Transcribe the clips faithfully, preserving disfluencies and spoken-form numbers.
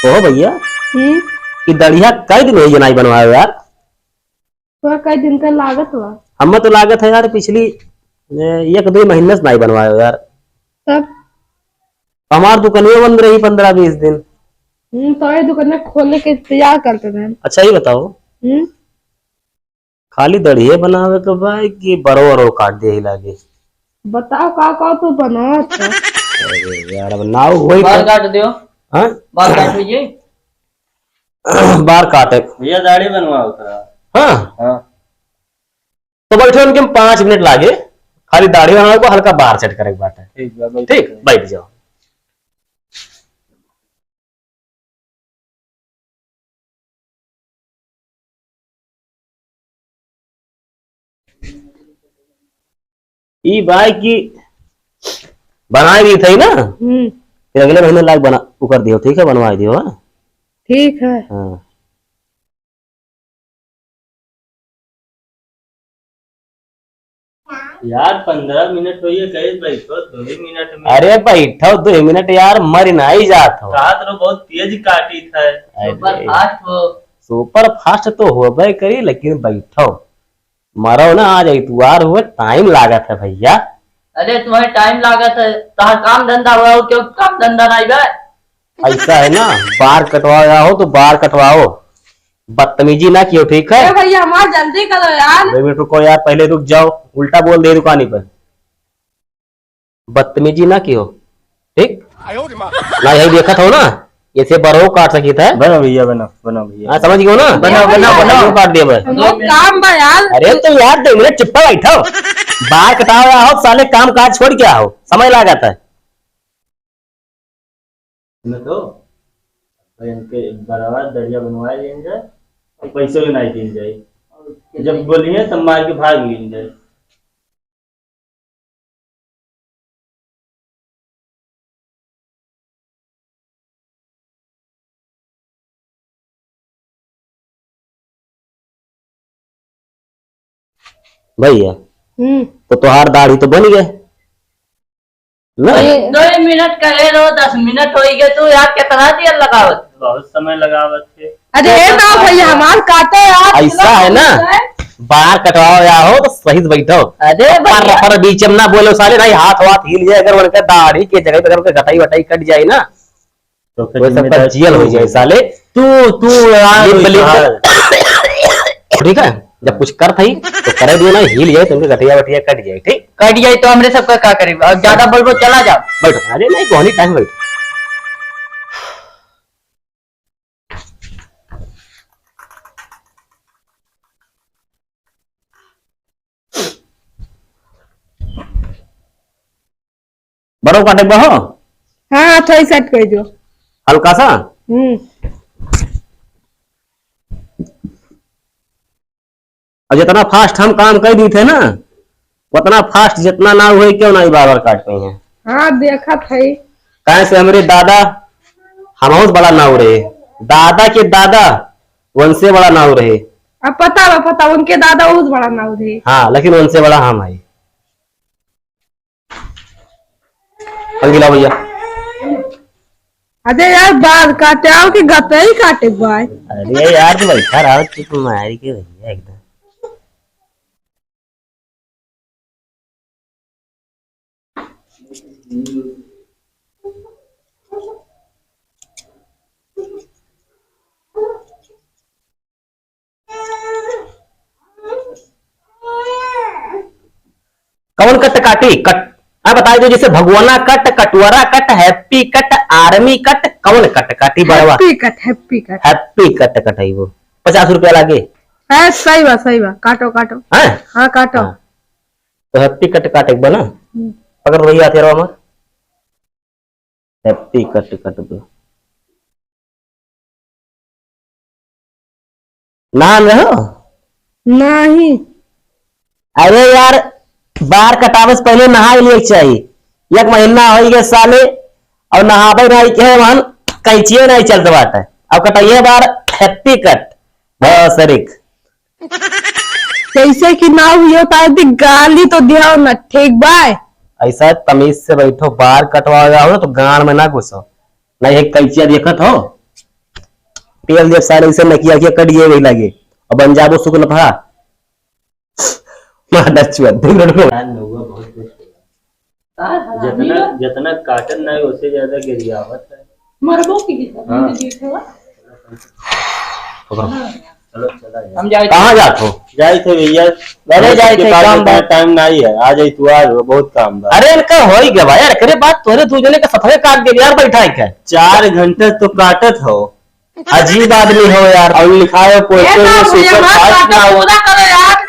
ओहो भैया, हम्म? ई दढ़िया कई दिन होई नाई बनवायो यार? तो कई दिन का लागत बा? हमें तो लागत है यार, पिछली, ए, एक दो महीने से नाई बनवायो यार। तब? हमार दुकानिया बंद रही पन्द्रह बीस दिन। हम्म, तो ये दुकानिया खोले के इंतजार करते रहे। अच्छा, ये बताओ, हम्म? खाली दढ़िये बनावे के बा कि बरो वरो काट दे लागे? बताओ का का तो बनावत है। अरे यार, अब नाव होई बाल तो काट दियो। हाँ? बाल काट लीजिए। बार काटे। भैया दाढ़ी बनवाओ का? हाँ। हाँ। तो बैठो, उनके पाँच मिनट लागे, खाली दाढ़ी बनावे को, हल्का बार सेट करे के बाटे। ठीक बा, बैठ ठीक, जाओ। बैठ जाओ। ई बाय की बनाए दी थी ना, हम्म। फिर अगले महीने लाग बना, उ कर दियो, ठीक है, बनवाए दियो, हाँ? ठीक है। हाँ। यार, पन्द्रह मिनट होइए, कहे बैठो, दो ही मिनट में। अरे बैठो, दो ही मिनट यार, मर नाई जात हो। कहा तो बहुत तेज काटी था। अरे, सुपर फास्ट हो। सुपर फास्ट तो होबे करी, लेकिन बैठो, मरो ना, आज इतवार हुए, टाइम लागत है भैया। अरे, तुम्हें टाइम लागत है, तहार काम धंधा हुआ, और क्यों काम धंधा नहीं बे? ऐसा है ना, बार कटवाओ या हो तो बार कटवाओ, बदतमीजी ना कियो, ठीक है? ए भैया, हमार जल्दी करो यार। दो मिनट रुको यार, पहले रुक जाओ, उल्टा बोल दे दुकानी पर, बदतमीजी ना कियो, ठीक? ना यही देखत हो ना, ऐसे बरो काट सकी था। बना भैया, बना, बना भैया। हाँ, समझ गयो ना? बना, बना, बना। काट दिया भाई। बहुत काम बा यार। अरे तो यार, दो मिनट चुप्पा बैठो, बार कटाओ या हो साले, काम काज छोड़ के आओ, समय लागत है। न तो इनके बराबर दढ़िया बनवाए लेन जाए, पैसे भी नहीं दीन जाए। जब बोलिए तब मार के भाग लेन जाए। भैया, हम्म। तो तोहार दाढ़ी तो बनी गए ना? अरे, दो ही मिनट कहे रहो, दस मिनट होई गए, तू यार कितना देर लगावत? बहुत समय लगावत है। अरे, ए ना भैया, हमार काटे यार, ऐसा है ना, बार कटवाओ या हो तो सही से बैठो। अरे पर, भैया। पर बीच में ना बोलो साले, नहीं हाथ वाथ हिल जाए, अगर उनका दाढ़ी के जगह पे अगर उनका गटाई वटाई कट जाए ना, तो फिर वो सबका जिम्मेदार जेल हो तू जाए हो। साले। तू, तू यार, ये वो बलिंदर। यार। ठीक है, जब कुछ कर थई तो करे दियो ना, हिल जाए, तुमके गठिया वठिया कट जाए, ठीक? कट जाए तो हमरे सबका का करे? अब ज्यादा बोलबो, चला जाओ। बैठ। अरे नहीं, कोहनी टाइम बैठ। बड़ो काटे बा हो? हाँ, थोड़ी सेट कर दो। हल्का सा? हम्म। और जितना फास्ट हम काम कर दी थे ना, उतना फास्ट जितना ना हुए क्यों ना बार बार काट पाई हैं। हाँ, देखा थे। काहे से हमरे दादा हमहू से बड़ा नाऊ रहे, दादा के दादा उनसे बड़ा नाऊ रहे। अब पता बा, पता, उनके दादा उस बड़ा नाऊ रहे। हाँ, लेकिन उनसे बड़ा हम है। अंगिला भैया। अरे यार, बाल काटे आओ कि गतई काटे बाय? अरे यार, तू बैठा रहो, चुप मार के भैया एकदम। कौन कट काटी? कट, हाँ, बताई दो, जैसे भगवाना कट, कटवरा कट, हैप्पी कट, आर्मी कट, कौन कट काटी बड़वा? हैप्पी कट, हैप्पी कट। हैप्पी कट कटाई वो। पचास रुपया लागे। हाँ, सही बा, सही बा। काटो, काटो। हाँ? हाँ, काटो। हाँ। तो हैप्पी कट काटे के बा ना? हम्म। पकड़ भैया हथियारवा में। हैप्पी कट कट दो। नहा रहो? नहीं। अरे यार, बार कटावे से पहले नहा लिए के चाहिए। एक महीना हो गए साले, और नहावे नहीं के मन, कैंचिए नहीं चलत बाटे। अब कटाइए बार, हैप्पी कट। बस रिक। जैसे कि ना हुई हो, ताकि गाली तो दिया ना, ठीक बाय? ऐसा तमीज से बैठो, बार कटवा रहा हो तो गांड में ना घुसो, नहीं एक कैंचिया देखत हो। पेल देब साले, इसे नकिया के कट गए वही लागे। अब बन जाबो सुकनफा। मार दस चुआ, देख रहे हो? यार, नौवा बहुत दुष्ट है। यार, हरामी जितना, बा। जितना काटन ना है, उससे ज्यादा गरियावत है। मरबो की भी हाँ। देखे बा। पकड़ो। हाँ। चलो, चला जाए। हम जाए कहाँ जात हो? जाए थे भैया। अरे, जाए थे, काम बा। टाइम नहीं है, आ जाए तू, आ जाओ, बहुत काम बा। अरे, इनका हो ही गया भाई, यार, करे बात तोरे दू जने का सफाई काट दे यार, बैठा है क्या? चार घंटे तो काटत हो। अजीब आदमी हो यार। और लिखाए हो पोस्टर में सुपर फास्ट नाउ। पूरा करो यार।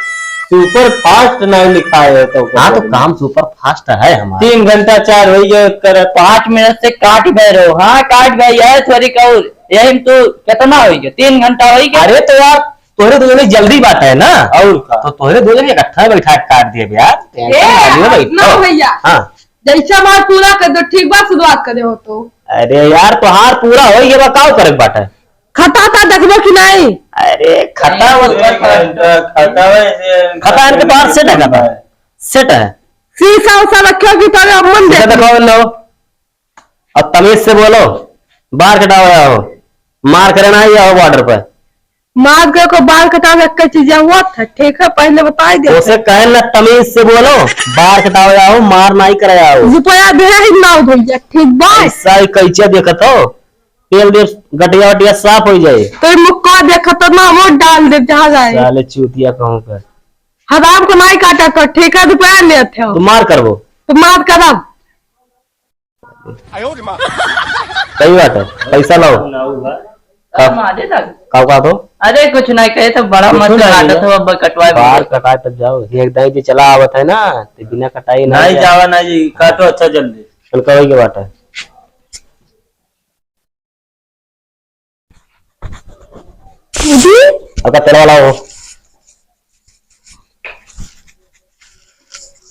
सुपर फास्ट नाउ लिखाए हो तो हाँ, तो काम सुपर फास्ट है हमारा। तीन घंटा चार हो गए, कर पाँच मिनट से काट गए रहो। हाँ, काट गए, यह थोड़ी कहूँ, यही में तू कितना हो गया? तीन घंटा हो गया। अरे तो यार, तोहरे दो जने जल्दी बात है ना। और का? तो तोहरे दो जने इकट्ठा बैठा के काट दिए यार। ए, टेंशन ना लियो भाई। ना भैया। हाँ। जैसे हमार पूरा कर दो, ठीक बा, शुरुआत करे हो तो। अरे यार, तोहार पूरा हो गया बा, का करे के बाटे? खता था देखबो कि नहीं? अरे, खता नहीं, वो एक घंटा खता है, ये खता इनके बाहर सेट है, खता। सेट है। शीशा उसा रखो कि तोरे अम्मन सीधा देख दिखाओ लो। अब तमीज से बोलो, बार कटावे आओ, मार करे ना ही आओ बॉर्डर पे। मार के को बार कटावे एक चीज हुआ था, ठीक है, पहले बताई दे। उसे कहे ना तमीज से बोलो, बार कटावे आओ, मार नाई करे आओ। रुपया दे ही ना भैया, ठीक बा। ऐसा ही कैसे देखत हो, तेल दे गटिया वटिया साफ हो जाए। तो मुक्का देखत हो ना, वो डाल दे जहाँ जाए। साले चूतिया कहूँ का। हराम को नाई काटा तो ठेका रुपया लेत हो। तो मार करबो। तो मार करब। सही बात है, पैसा लाओ। ना हुआ। का, अरे मारे लग। का, का तो? अरे कुछ नहीं कहे तो बड़ा कुछ मत नहीं काटत भैया। हो, अब कटवाए बाल बोले। कटाए तब जाओ। एक दाई जी चला आवत है ना, तो बिना कटाई ना नहीं जाए। जावा ना जी, काटो अच्छा जल्दी। उनका वही के बात है। जी? अब का तेल वाला हो।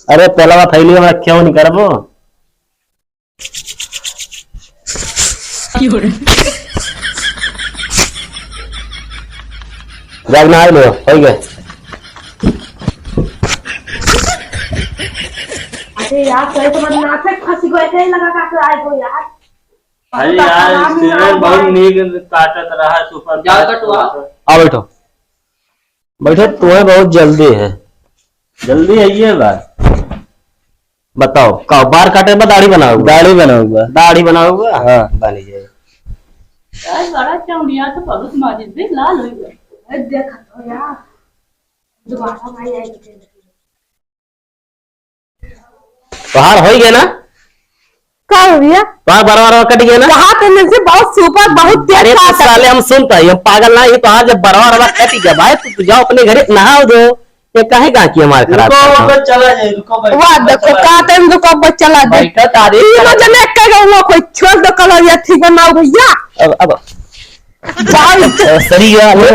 अरे तेलवा थैली में रखे हो, नहीं करबो। जाग ना आइलो, हो गया। अरे यार, कोई तो मतलब नाक में फंसी गए, कहीं लगा का तो आए हो यार। अरे बहुत यार, आराम से सीजन बहुत नीक काटत रहा है, सुपर जाओ फास्ट कटवा। कटवा। आओ बैठो। बैठो, तुम्हें बहुत जल्दी है। जल्दी है ये बात। बताओ, का बार काटे बा, दाढ़ी बनाओ? दाढ़ी बनाओ बा। दाढ़ी बनाओ बा? हाँ। बनी जाए। यार, बड़ा चौड़िया तो बहुत माजिद भी लाल हो गया। अरे, देखा तो यार, दोबारा भाई आई तो तोहार हो गया ना? का हो गया? तोहार बरवा, बरवा कट गया ना? कहा तो मुझे बहुत सुपर, बहुत तेज अरे तो काटा। साले हम सुनता ही, हम पागल ना ही, तोहार जब बरवा, बरवा कट गया भाई, तू, तू जाओ अपने घरे नहाओ धो। ये काहे का की हमार खराब रुको, करता? रुको, चला जाए, रुको भाई, वाह, रुको, देखो, चला का जाए। टाइम रुको, बस चला जाए। बैठो, तारीफ तीनों कर। जने एक कह गए, वो कोई छोड़ दो, कलर या ठीक बनाओ भैया। अब, अब। भाई। सही है, वो